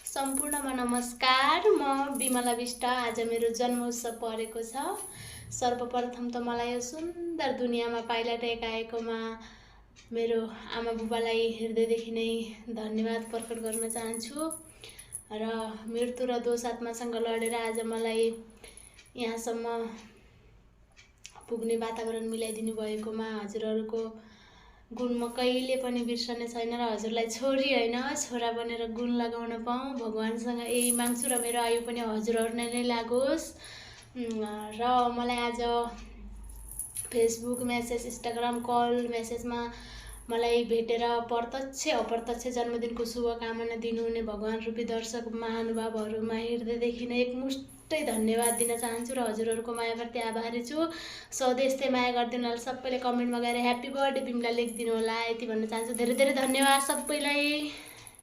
सम्पूर्णमा नमस्कार। म बिमला विष्ट। आज मेरो जन्मोत्सव परेको छ। सर्वप्रथम त मलाई यो सुन्दर दुनियाँमा पाइला टेकाएकोमा मेरो आमा बुबालाई हृदयदेखि नै धन्यवाद प्रकट गर्न चाहन्छु। र मृत्यु र दोष आत्मासँग लडेर आज मलाई यहाँसम्म पुग्ने वातावरण मिलाइदिनु भएकोमा हजुरहरूको गुण म कहिले पनि बिर्सने छैन र हजुरलाई छोरी होइन छोरा बनेर गुण लगाउन पाऊँ भगवानसँग यही माग्छु र मेरो आयु पनि हजुरहरू नै लागोस्। र मलाई आज फेसबुक मेसेज, इन्स्टाग्राम कल मेसेजमा मलाई भेटेर प्रत्यक्ष अप्रत्यक्ष जन्मदिनको शुभकामना दिनुहुने भगवान रूपी दर्शक महानुभावहरूमा हृदयदेखि नै एकमुष्टै धन्यवाद दिन चाहन्छु र हजुरहरूको मायाप्रति आभारी छु। सधैँ यस्तै माया गरिदिनु होला। सबैले कमेन्टमा गएर ह्याप्पी बर्थडे बिमला लेखिदिनु होला, यति भन्न चाहन्छु। धेरै धेरै धन्यवाद सबैलाई।